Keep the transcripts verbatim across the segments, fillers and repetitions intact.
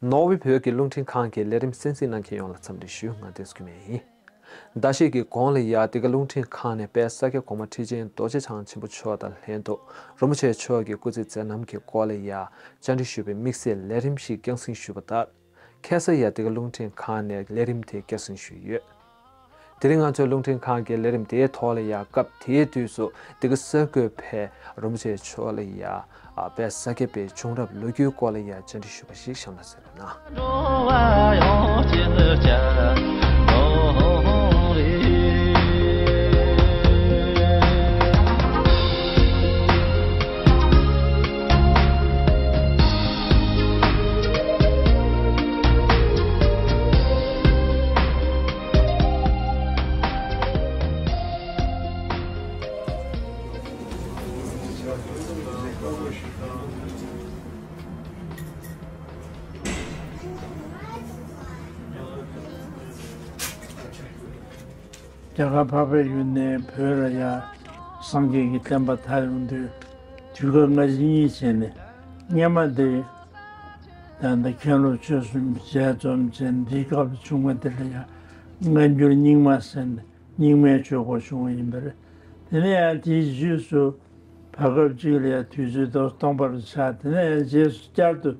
ནོར་ཝེ་བོད་ཀྱི་རླུང་འཕྲིན་ཁང་གི་ལས་རིམ་གསན་གཟིགས་གནང་མཁན་ཡོངས་ལ་འཚམས་འདྲི་ཞུ། ང་བསྟན་འཛིན་སྐྱིད་མེད་ཡིན། ཟླ་ཤས་ཀྱི་གོང་ལ་ཡ་འདི་ག་རླུང་འཕྲིན་ཁང་ནས་དཔལ་ས་སྐྱ་གོང་མ་ཁྲི་ཆེན་རྡོ་རྗེ་འཆང་ཆེན་པོ་མཆོག་དང་ལྷན་དུ་རིན་པོ་ཆེ་མཆོག་གི་སྐུ་ཚེ་མཛད་རྣམ་གྱི་སྐོར་ལ་ཡ་བཅར་འདྲི་ཞུས་པའི་དམིགས་བསལ་ལས་རིམ་ཞིག་རྒྱང་སྲིང་ཞུས་པ་ལྟར། ཁ་སང་ཡ་འདི་ག་རླུང་འཕྲིན་ཁང་ནས་ལས་རིམ་དེ་རྒྱང་སྲིང་ཞུས་ཡོད། དེ་རིང་ང་ཚོའི་རླུང་འཕྲིན་ཁང་གི་ལས་རིམ་དེའི་ཐོག་ལ་ཡ་སྐབས་དེའི་དུས་སུ་འདི་ག་གསར་འགོད་པས་རིན་པོ་ཆེ་མཆོག་ལ་ཡ་དཔལ་ས་སྐྱ་པའི་བྱུང་རབས་ལོ་རྒྱུས་སྐོར་ལ་ཡ་བཅར་འདྲི་ཞུས་པ་ཞིག་གཤམ་ལ་གསན་རོགས་གནང་། རྒྱ་གར་འཕགས་པའི་ཡུལ་ནས་བོད་ལ་ཡ་སངས་རྒྱས་ཀྱི་བསྟན་པ་དར་ཡོང་དུས་དུས་སྐབས་སྔ་ཕྱི་གཉིས་བྱས་ནས། སྔན་མ་དེ་ད་ལྟ་མཁན་སློབ་ཆོས་གསུམ་ཞལ་འཛོམས་བྱས་འདིའི་སྐབས་ལ་བྱུང་བ་དེ་ལ་ཡ་སྔ་འགྱུར་རྙིང་མ་ཟེར་ནས་རྙིང་མའི་ཆོས་སྐོར་བྱུང་བ་ཡིན་པ་རེད། དེ་ནས་ཡང་དེའི་རྗེས་སུ་བར་སྐབས་གཅིག་ལ་ཡ་དུས་ཚོད་སྟོང་པར་ཆགས། དེ་ནས་ཡང་རྗེས་སུ་བསྐྱར་དུ་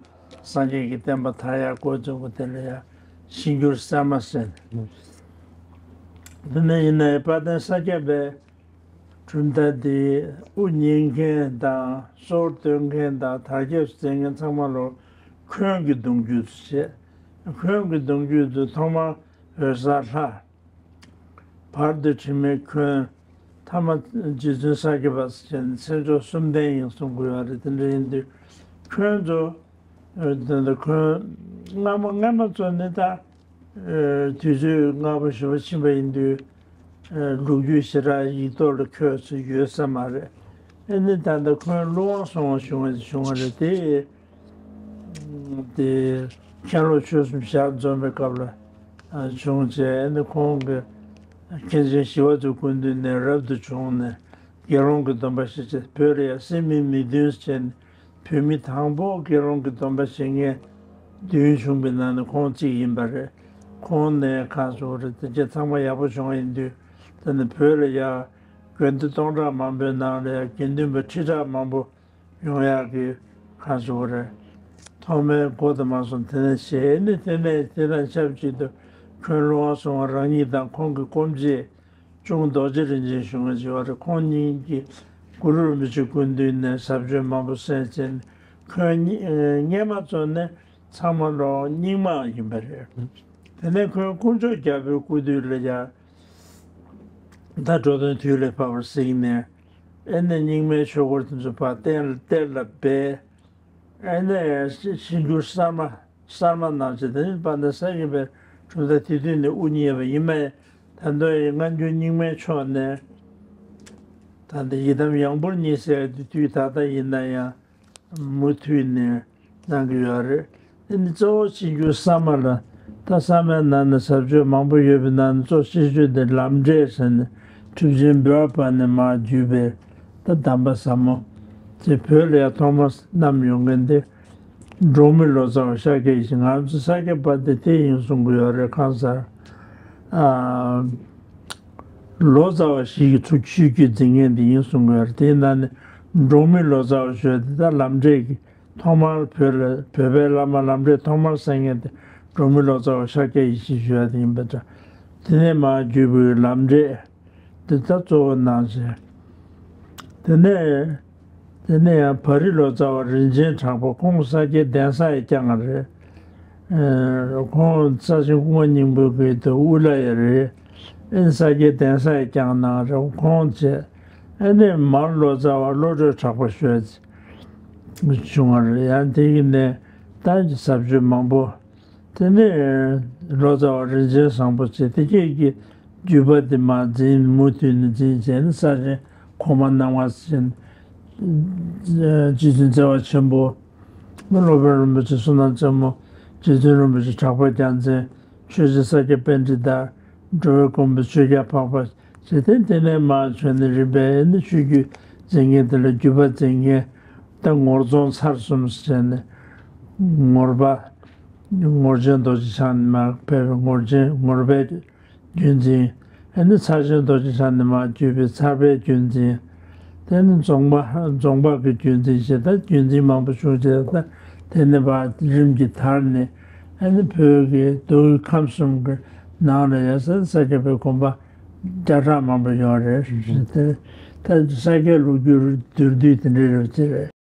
སངས་རྒྱས་ཀྱི་བསྟན་པ་དར་ཡག་འགོ་བཙུགས་པ་དེ་ལ་ཡ་གཞི་འགྱུར་གསར་མ་ཟེར། དེ་ནས་ཡིན་ནའི་དཔལ་ལྡན་ས་སྐྱ་པའི་གྲུབ་མཐའ་དེ་དབུ་བརྙེས་མཁན་དང་གཙོ་བོར་སྟོན་མཁན་དང་དར་ཁྱབ་སུ་བསྩལ་མཁན་ཚང་མ་ལོ་འཁོན་གྱི་གདུང་རྒྱུད་དུ་བྱས། འཁོན་གྱི་གདུང་རྒྱུད་དུ་ཐོག་མར་འོད་གསལ་ལྷ། བར་དུ་དྲི་མེད་འཁོན། ཐ་མ་རྗེ་བཙུན་ས་སྐྱ་པ་ཟེར་ནས་མཚན་མཆོག་གསུམ་ལྡན་ཡིན་གསུང་གི་ཡོད་རེད། དེ་འདྲ་ཡིན་དུས་འཁོན་ཚོ། ཨ། དེ་འདྲ་འཁོན་སྔ་མ་སྔ་མ་ཚོ་ནི་ད་ཨ་དུས་ཚོད་སྔ་པོ་ཞེ་པོ་ཕྱིན་པ་ཡིན་དུས་ཨ་ལོ་རྒྱུས་ཞེ་དྲག་ཡིག་ཐོག་ལ་འཁོད་ཚུལ་ཡོད་ས་མ་རེད། ཨ་ནི་ད་ལྟ་འཁོན་བློ་དབང་སོང་བ་བྱུང་བ་བྱུང་བ་རེད་དེ། དེ་མཁན་སློབ་ཆོས་གསུམ་ཞལ་འཛོམས་པའི་སྐབས་ལ་ཨ་བྱུང་བྱས། ཨ་ནི་ཁོང་གི་མཁན་ཆེན་ཞི་བ་འཚོའི་སྐུ་མདུན་ནས་རབ་ཏུ་བྱུང་ནས་དགེ་སློང་གི་སྡོམ་པ་བཞེས་བྱས། བོད་ལ་ཡང་སད་མི་མི་བདུན་ཟེར་ནས་བོད་མི་དང་པོ་དགེ་སློང་གི་སྡོམ་པ་བཞེས་མཁན་བདུན་བྱུང་བའི་ནང་ནས་ཁོང་གཅིག་ཡིན་པ་རེད། ཁོང་ནས་གང་བྱུང་རེད། དེ་རྗེས་ཚང་མ་ཡག་པོ་བྱུང་བ་ཡིན་དུས། དེ་ནས་བོད་ལ་ཡང་དགེ་འདུན་སྟོང་ཕྲག་མང་པོའི་ནང་ལ་ཡང་དགེ་འདུན་པ་ཁྲི་ཕྲག་མང་པོ་ཡོང་ཡག་གི་གང་བྱུང་རེད། ཐོག་མའི་འགོ་དེ་མ་སོང་། དེ་ནས་བྱས་ནས་དེ་ནས་དེ་དང་ཆབས་ཅིག་ཏུ་འཁོན་བློ་དབང་སོང་བ་རང་ཉིད་དང་ཁོང་གི་སྐུ་མཆེད་གཅུང་རྡོ་རྗེ་རིན་ཆེན་ཞུ་མཁན་ཅིག་ཡོད་རེད། ཁོང་གཉིས་ཀྱིས་གུ་རུ་རིན་པོ་ཆེའི་སྐུ་མདུན་ནས་ཟབ་ཆོས་མང་པོ་གསན་བྱས་ནས་འཁོན་སྔན་མ་ཚོ་ནི་ཚང་མ་ལོ་རྙིང་མ་ཡིན་པ་རེད། དེ་ནས་ཁོང་དཀོན་མཆོག་རྒྱལ་པོའི་སྐུ་དུས་ལ་ཡང་ད་འགྲོ་དོན་དུས་ལས་བབས་པར་གཟིགས་ནས། ཨེ་ནས་རྙིང་མའི་ཆོས་སྐོར་དེ་ཚོ་ཕར་གཏན་ལ་གཏན་ལ་སྦས། ཨེ་ནས་ཕྱི་འགྱུར་གསར་མ་གསར་མ་གནང་བྱས། དེ་ནི་དཔལ་ལྡན་ས་སྐྱ་པའི་གྲུབ་མཐའ་དེ་དུས་ནས་དབུ་བརྙེས་པ་ཡིན་མ། ད་དུང་ཡང་སྔ་འགྱུར་རྙིང་མའི་ཕྱོགས་ནས་ད་ལྟ་ཡི་དམ་ཡང་པོར་བརྙེས་ཟེར་དེ་དུས་ད་ལྟ་ཡིན་ན་ཡང་མུ་མཐུད་ནས་གནང་གི་ཡོད་རེད། དེ་ནི་གཙོ་བོ་ཕྱི་འགྱུར་གསར་མ་ལ། ད་གསར་མའི་ནང་ནས་ཟབ་ཆོས་མང་པོ་ཡོད་པའི་ནང་ནས་གཙོ་ཆེ་ཤོས་དེ་ལམ་འབྲས་ཟེར་ནས་གྲུབ་ཆེན་འབུལ་བ་པ་ནས་མར་བརྒྱུད་པའི་ད་གདམས་པ་ཟབ་མོ་དེ་བོད་ལ་ཡང་ཐོག་མར་བསྣམས་ཡོང་མཁན་དེ་འབྲོག་མི་ལོ་ཙཱ་བ་ཤཱཀྱ་ཡེ་ཤེས། ང་ཚོ་ས་སྐྱ་པ་དེ་དེ་ཡིན་གསུང་གི་ཡོད་རེད། གང་ཟེར། ཨ། ལོ་ཙཱ་བ་ཞིག་གིས་ཚུར་ཆོས་བརྒྱུད་འཛིན་མཁན་དེ་ཡིན་གསུང་གི་ཡོད་རེད། དེའི་ནང་ནས་འབྲོག་མི་ལོ་ཙཱ་བ་ཞུ་བ་དེ་ད་ལམ་འབྲས་ཀྱི་ཐོག་མར་བོད་ལ་བོད་པའི་བླ་མ་ལམ་འབྲས་ཐོག་མར་གསན་མཁན་དེ་འབྲོག་མི་ལོ་ཙཱ་བ་ཤཱཀྱ་ཡེ་ཤེས་ཞུ་བ་དེ་ཡིན་པ་འདྲ། དེ་ནས་མར་བརྒྱུད་པའི་ལམ་འབྲས་དེ་ད་གཙོ་བོ་གནང་བྱས། དེ་ནས་དེ་ནས་ཡང་བ་རི་ལོ་ཙཱ་བ་རིན་ཆེན་གྲགས་པ། ཁོང་ས་སྐྱའི་གདན་ས་ཡི་བསྐྱངས་པ་རེད། ཨེ། ཁོང་ས་ཆེན་སྐུ་ངོ་སྙིང་པོའི་གི་དུ་དབུ་བླ་ཡི་རེད། ཨེ་ནི་ས་སྐྱའི་གདན་ས་ཡི་བསྐྱངས་གནང་རེད། ཁོང་བྱས། ཨེ་ནི་མར་ལོ་ཙཱ་བ་བློ་གྲོས་གྲགས་པ་ཞུ་བྱུང་བ་རེད། ཡང་དེ་གི་ནས་ད་ཟབ་ཆོས་མང་པོ། དེ་ནས་ལོ་ཙཱ་བ་རིན་ཆེན་བཟང་པོ་བྱས། དེ་སྐད་ཀྱི་བརྒྱུད་པ་དེ་མར་འཛིན། མུ་མཐུད་ནས་འཛིན་བྱས་ནས་ས་ཆེན་གོང་མ་སྣང་བ་ཟེར་ནས། རྗེ་བཙུན་བརྩེ་བ་ཆེན་པོ། སློབ་དཔོན་རིན་པོ་ཆེ་བསོད་ནམས་རྩེ་མོ། རྗེ་བཙུན་རིན་པོ་ཆེ་གྲགས་པ་རྒྱལ་མཚན། ཆོས་རྗེ་ས་སྐྱ་པཎྜི་ཏ། འགྲོ་བའི་མགོན་པོ་ཆོས་རྒྱལ་འཕགས་པ། ཇི་ལྟར་དེ་ནས་མར་བྱོན་ནས་རིམ་པས་ཨེ་ནི་ཆོས་བརྒྱུད་འཛིན་མཁན་དེ་ལ་བརྒྱུད་པ་འཛིན་མཁན་ད་ངོར་རྫོང་ཚར་གསུམ་ཟེར་ནས་ངོར་པ། ངོར་ཆེན་རྡོ་རྗེ་འཆང་ནས་མར་ཕེབས་པའི་ངོར་ཆེན་ངོར་པའི་བརྒྱུད་འཛིན། ཨ་ནི་ཚར་ཆེན་རྡོ་རྗེ་འཆང་ནས་མར་བརྒྱུད་པའི་ཚར་པའི་བརྒྱུད་འཛིན། དེ་ནི་རྫོང་པ་རྫོང་པ་གི་བརྒྱུད་འཛིན་ཞེས་ད་བརྒྱུད་འཛིན་མང་པོ་བྱུང་རྗེས་ད་དེ་ནས་ཕར་རིམ་གྱིས་དར་ནས། ཨ་ནི་བོད་ཀྱི་མདོ་དབུས་ཁམས་གསུམ་གྱི་ནང་ལ་ཡང་ས་ས་སྐྱ་པའི་དགོན་པ་བརྒྱ་ཕྲག་མང་པོ་ཡོད་རེད། དེ་ད་ས་སྐྱའི་ལོ་རྒྱུས་མདོར་བསྡུས་དེ་འདྲ་རེད་ཅེས་རེད།